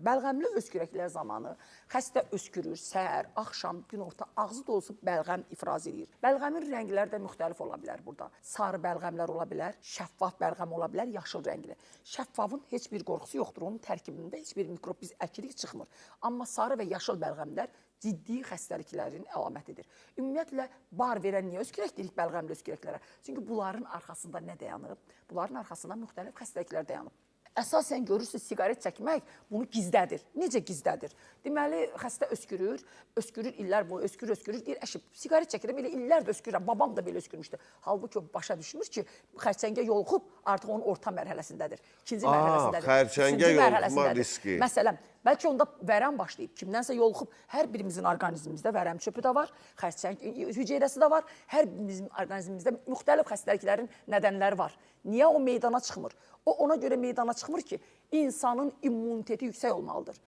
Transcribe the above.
Bəlğəmli öskürəklər zamanı xəstə öskürür, səhər, axşam, günorta ağzı dolusu bəlğəm ifraz eləyir. Bəlğəmin rəngləri də müxtəlif ola bilər burada. Sarı bəlğəmlər ola bilər, şəffaf bəlğəm ola bilər, yaşıl rəngli. Şəffafın heç bir qorxusu yoxdur. Onun tərkibində heç bir mikrob biz əkirik çıxmır. Amma sarı və yaşıl bəlğəmlər ciddi xəstəliklərin əlamətidir. Ümumiyyətlə bar verən niyə öskürək deyirik bəlğəmli öskürəklərə? Çünki bunların arxasında nə dayanıb? Bunların arxasında müxtəlif xəstəliklər dayanıb. Əsasən görürsüz, siqaret çəkmək bunu gizlədir. Necə gizlədir? Deməli, xəstə öskürür, öskürür illər boyu, öskürür, öskürür, deyir, əşi, siqaret çəkirəm, elə illərdir öskürürəm, babam da belə öskürmüşdü. Halbuki o başa düşmür ki, xərçəngə yoluxub artıq onun orta mərhələsindədir, ikinci mərhələsindədir, xərçəngə üçüncü yoluxma mərhələsindədir. Riski. Məsələn, bəlkə onda vərəm başlayıb, kimdənsə yoluxub, hər birimizin orqanizmimizdə vərəm çöpü də var, xərçəng hüceyrəsi də var, hər birimizin orqanizmimizdə müxtəlif xəstəliklərin nədənləri var. Niyə o meydana çıxmır? O ona görə meydana çıxmır ki, insanın immuniteti yüksək olmalıdır.